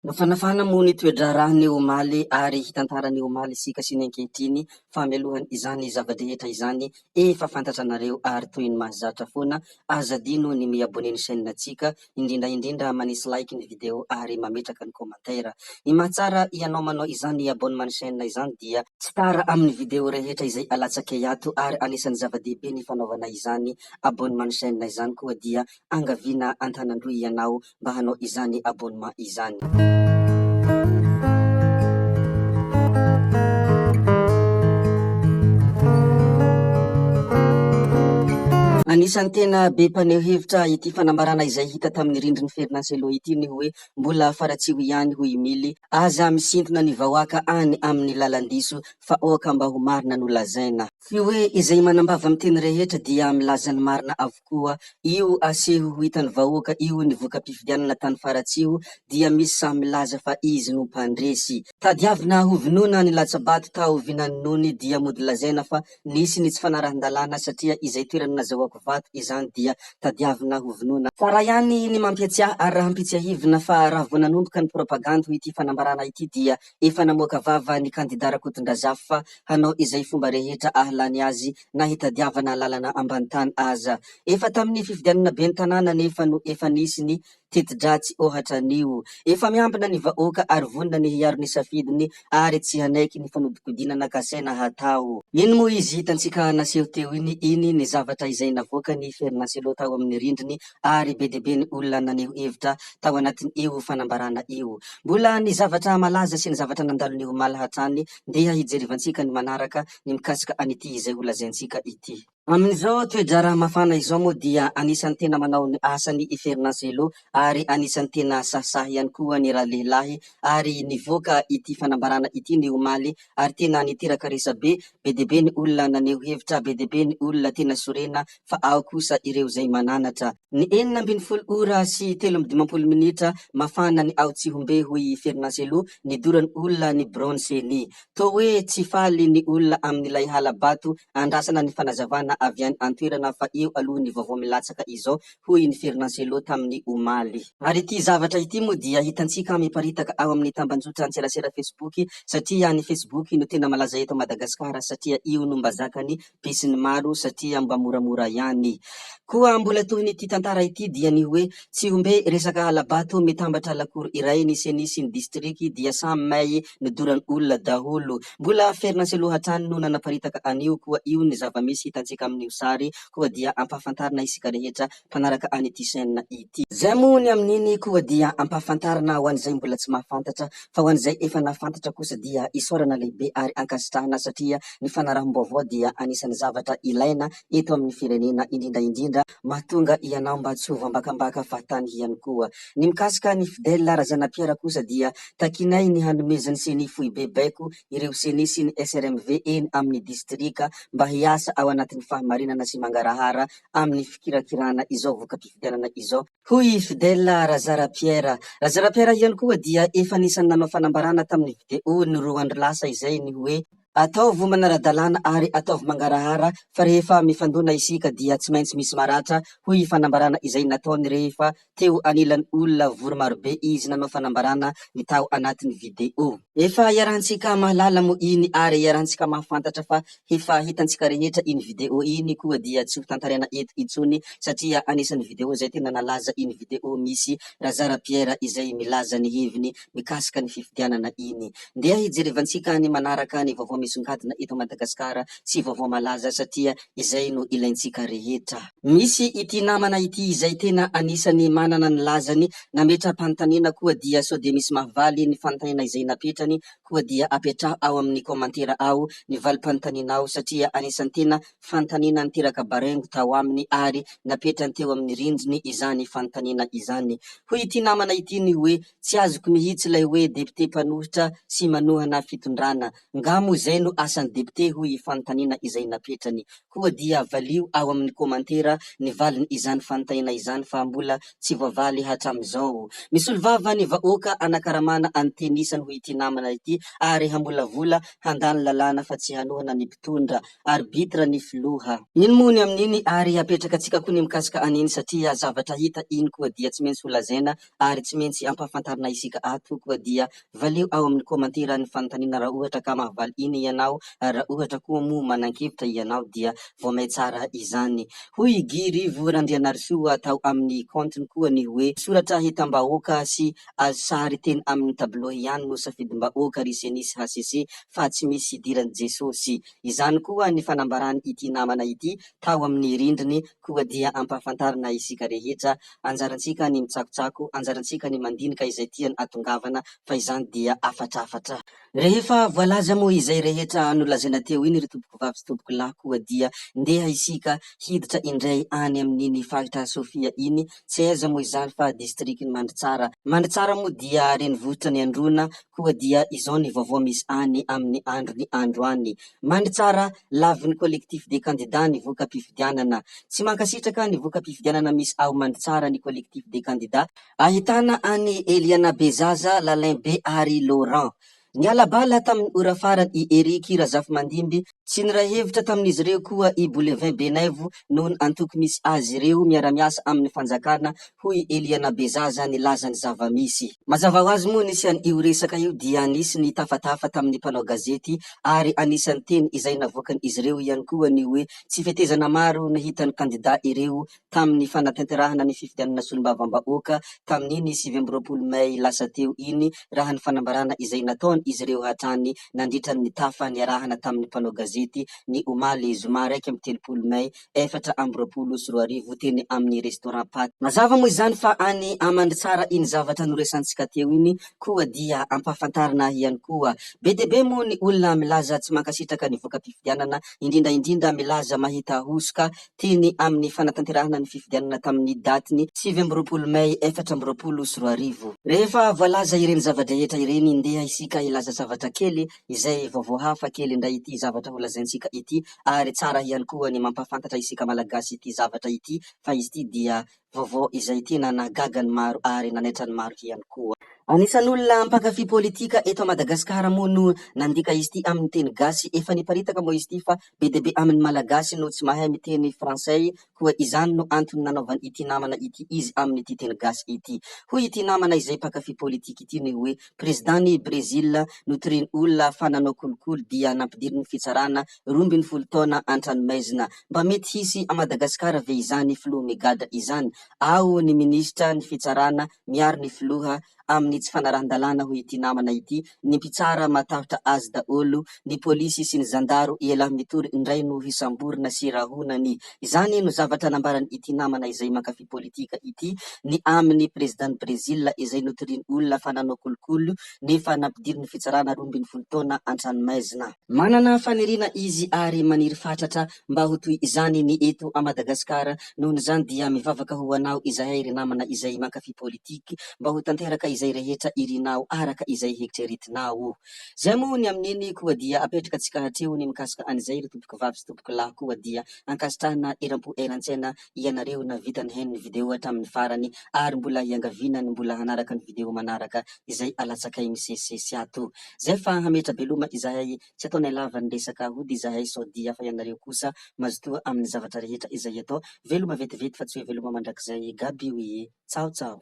Nafanafana moa ny toe-draharaha ny omaly ary hitantara ny omaly isika sy ny ankehitriny fa mialohan' izany zava-drehetra izany efa fantatra anareo ary toy ny mahazatra foana aza adino ny mi-abonner ny chaîne ntsika indrindra indrindra manisy like ny vidéo ary mametraka ny commentaire. Ny mahatsara ianao manao izany abonnement ny chaîne izany dia tsy tara amin'ny vidéo rehetra izay alatsakay ato ary anisan'ny zava-dehibe ny fanaovana izany abonnement ny chaîne izany koa dia angaviana antanandroy ianao mba hanao izany abonnement izany. Anisan'ny tena be mpaneho hevitra ity fanambarana izay hita tamin'ny rindrin'i Ferdinand Cello ity ny hoe mbola faratsiho ihany hoy i Mily, aza misintona ny vahoaka any amin'ny lalan-diso fa aoka mba ho marina no lazaina. Tsy hoe izay manambava miteny rehetra dia milaza ny marina avokoa. Io aseho ho hitan'ny vahoaka io ny voka-pifidianana tany Faratsiho dia misy samy milaza fa izy no mpandresy. Tadiavina ho vonoina ny latsa-bato tao Vinaninony dia mody lazaina fa nisy ny tsy fanarahan-dalàna satria izay toerana nazahoako vato izany dia tadiavina ho vonoina. Tsara ihany ny mampiatsiahy ary raha ampitsiahivina fa raha vao nanomboka ny propagandy ho ity fanambarana ity dia Efa namoaka vava ny kandida Rakotondrazafy fa hanao izay fomba rehetra ahalany azy na hitadiavana lalana ambany tany aza. Efa tamin'ny fifidianana ben'ny tanàna anefa no efa nisy ny teti-dratsy ohatra an'io. Efa miambina ny vahoaka ary vonona ny hiaro ny safidiny ary tsy hanaiky ny fanodikodinana kasaina hatao. Iny moa izy hitantsika naseho teo iny iny ny zavatra izay navoakan'i Fernand Cello tao amin'ny rindriny ary be dia be ny olona naneho hevitra tao anatin'io fanambarana io. Mbola ny zavatra malaza sy ny zavatra nandalo ny omaly hatrany, ndeha hijerevantsika ny manaraka ny mikasika an'ity izay ho lazaintsika ity. Amin'izao toe-draharaha mafana izao moa dia anisan'ny tena manao ny asany i Fernand Cello ary anisan'ny tena sahisahy ihany koa ny ralehilahy ary nivoaka ity fanambarana ity ny omaly ary tena niteraka resabe, be dia be ny olona naneho hevitra, be dia be ny olona tena sorena fa ao kosa ireo izay mananatra. Ny 16 ora sy 53 minitra, mafana ny ao Tsihombe hoy i Fernand Cello, nidoran'ny olona ny biraon'ny Ceni. Toa hoe tsy faly ny olona amin'ilay hala-bato, andrasana ny fanazavana avy any an-toerana fa eo aloha ny vaovao milatsaka izao hoy ny Fernand Cello tamin'ny omaly. Ary ity zavatra ity moa dia hitantsika miparitaka ao amin'ny tambanjotran-tserasera Facebook satria ny Facebook no tena malaza eto Madagasikara satria io no mba zakan'ny besinimaro satria mba moramora ihany. Koa mbola tohin'ity tantara ity dia ny hoe Tsihombe resaka hala-bato mitambatra lakoro iray ny ceni sy ny district dia samy may nodoran'olona daholo. Mbola Fernand Cello hatrany no nanaparitaka an'io koa io ny zava-misy hitantsika amin'io sary koa dia ampahafantarina isika rehetra mpanaraka an'ity chaîne ity. Zay moa ny amin'iny koa dia ampahafantarina ho an'izay mbola tsy mahafantatra fa ho an'izay efa nahafantatra kosa dia isaorana lehibe ary ankasitrahana satria ny fanaraham-baovao dia anisan'ny zavatra ilaina eto amin'ny firenena indrindra indrindra mahatonga ianao mba tsy ho voambakambaka fahatany ihany koa. Ny mikasika an'i Fidèle Razanapiera kosa dia takianay ny hanomezan'ny ceni foibe baiko ireo ceni sy ny SRMV eny amin'ny distrika mba hiasa ao anatin'ny fahamarinana sy mangarahara amin'ny fikirakirana izao voka-pifidianana izao, hoy i Fidèle Razara Pierre. Razara Pierre ihany koa dia efa anisan'ny nanao fanambarana tamin'ny video ny roa andro lasa izay ny hoe, Ataovy manara-dalàna ary ataovy mangarahara fa rehefa mifandona isika dia tsy maintsy misy maratra, hoy fanambarana izay nataony rehefa teo anilan'ny olona vory marobe izy nanao fanambarana ny tao anatin'ny video. Efa iarahantsika mahalala moa iny ary iarahantsika mahafantatra fa Efa hitantsika rehetra iny video iny koa dia tsy ho tantaraina eto intsony satria anisan'ny video izay tena nalaza iny video misy Razara Pierre izay milaza ny heviny mikasika ny fifidianana iny. Ndeha hijerevantsika ny manaraka ny vaovao misongadina eto Madagasikara sy vaovao malaza satria izay no ilaintsika rehetra. Misy ity namana ity izay tena anisan'ny manana ny lazany nametra-panontaniana koa dia sao dia misy mahavaly ny fanontaniana izay napetrany koa dia apetraho ao amin'ny commentaire ao ny valim-panontanianao satria anisan'ny tena fanontaniana niteraka baraingo tao aminy ary napetrany teo amin'ny rindriny izany fanontaniana izany. Hoy ity namana ity ny hoe tsy azoko mihitsy ilay hoe député mpanohitra sy manohana fitondrana. Nga moa izay. Izay no asan'ny député hoy fanontaniana izay napetrany. Koa dia valio ao amin'ny komantera ny valin'izany fanontaniana izany fa mbola tsy voavaly hatramin'izao. Misolovava ny vahoaka anakaramana antenisany hoy ity namana ity ary hamolavola handany lalàna fa tsy hanohana ny mpitondra. Arbitre ny filoha. Iny moa ny amin'iny ary apetraka antsika koa ny mikasika an'iny satria zavatra hita iny koa dia tsy maintsy ho lazaina ary tsy maintsy ampahafantarina isika ato koa dia valio ao amin'ny komantera ny fanontaniana raha ohatra ka mahavaly iny ianao ary raha ohatra koa moa manankevitra ianao dia vao may tsara izany. Hoy i Guy Rivo Randrianarisoa tao amin'ny kaontiny koa ny hoe soratra hitam-bahoaka sy azo sary teny amin'ny tableau ihany no safidim-bahoaka ry Ceni sy hcc fa tsy misy idiran'i Jesosy. Izany koa ny fanambarany ity namana ity tao amin'ny rindriny koa dia ampahafantarina isika rehetra. Anjarantsika ny mitsakotsako, anjarantsika ny mandinika izay tiany atongavana fa izany dia hafatrafatra. Rehefa voalaza moa izay rehetra nolazaina teo iny ry tompokovavy sy tompokolahy koa dia ndeha isika hiditra indray any amin'iny faritra Sofia iny, tsy aiza moa izany fa distrikin'i Mandritsara. Mandritsara moa dia renivohitra ny Androna koa dia izao ny vaovao misy any amin'ny andron'ny androany. Mandritsara, lavin'ny Collectif des candidats ny voka-pifidianana. Tsy mankasitraka ny voka-pifidianana misy ao Mandritsara ny Collectif des candidats. Ahitana an'i Eliana Bezaza, Lalain Be ary Laurent. Niala bala tamin'ny ora farany i Eric Razafimandimby. Tsy niray hevitra tamin'izy ireo koa i Bolevin Benaivo noho ny antoko misy azy ireo miara-miasa amin'ny fanjakana, hoy i Eliana Bezaza nilaza ny zava-misy. Mazava ho azy moa nisy an'io resaka io dia nisy ny tafatafa tamin'ny mpanao gazety ary anisan'ny teny izay navoakan'izy ireo ihany koa ny hoe tsy fetezana maro no hitan'ny kandida ireo tamin'ny fanatanterahana ny fifidianana solombavambahoaka tamin'iny 29 mey lasa teo iny raha ny fanambarana izay nataon'izy ireo hatrany nandritra ny tafa niarahana tamin'ny mpanao gazety ny omaly zoma 31 mey 2024 teny amin'ny restaurant Pat. Mazava moa izany fa any Amandritsara iny zavatra noresantsika teo iny koa dia ampahafantarina ihany koa. Be dia be moa ny olona milaza tsy mankasitraka ny voka-pifidianana, indrindra indrindra milaza mahita hosoka teny amin'ny fanatanterahana ny fifidianana tamin'ny datin'ny 29 mey 2024. Rehefa voalaza ireny zava-drehetra ireny, ndeha isika hilaza zavatra kely izay vaovao hafa kely indray ity zavatra holazaintsika ity ary tsara ihany koa ny mampahafantatra isika Malagasy ity zavatra ity fa izy ity dia vaovao izay tena nahagaga ny maro ary nanaitra ny maro ihany koa. Anisan'olona mpankafy politika eto Madagasikara moa no nandika izy ity amin'ny teny gasy, efa niparitaka moa izy ity fa be dia be amin'ny Malagasy no tsy mahay miteny frantsay koa izany no antony nanaovany ity namana ity izy amin'ity teny gasy ity. Hoy ity namana izay mpankafy politika ity ny hoe Prezidàn'i Brezila notorian'ny olona fa nanao kolikoly dia nampidirin'ny fitsarana 12 taona an-tranomaizina. Mba mety hisy a Madagasikara ve izany filoha migadra izany? Ao ny minisitra ny fitsarana miaro ny filoha amin'ny tsy fanarahan-dalàna hoy ity namana ity, ny mpitsara matahotra azy daholo, ny polisy sy ny zandaro ela mitory indray no hisamborina sy rahonany. Izany no zavatra nambaran'ity namana izay mankafy politika ity ny amin'ny prezidan'i Brezila izay notorian'ny olona fa nanao kolikoly nefa nampidirin'ny fitsarana 12 taona an-tranomaizina. Manana faniriana izy ary maniry fatratra mba ho toy izany ny eto a Madagasikara, nohon'izany dia mivavaka ho anao izahay ry namana izay mankafy politique mba ho tanteraka izay rehetra irinao araka izay heritreretinao. Zay moa ny amin'iny koa dia apetraka tsika hatreo ny mikasika an'izay ry tompoko vavy sy tompoko lahy koa dia ankasitrahana eram-po eran-tsaina ianareo nahavita nihaino ny video hatramin'ny farany ary mbola iangaviana ny mbola hanaraka ny video manaraka izay alatsakay misesisesy ato. Zay fa hametra-beloma izahay tsy ataonay lava ny resaka hody izahay sao dia fa ianareo kosa mazotoa amin'ny zavatra rehetra izay atao. Veloma vetivety fa tsy hoe veloma mandrakizay. Gaby oie. Tsao tsao.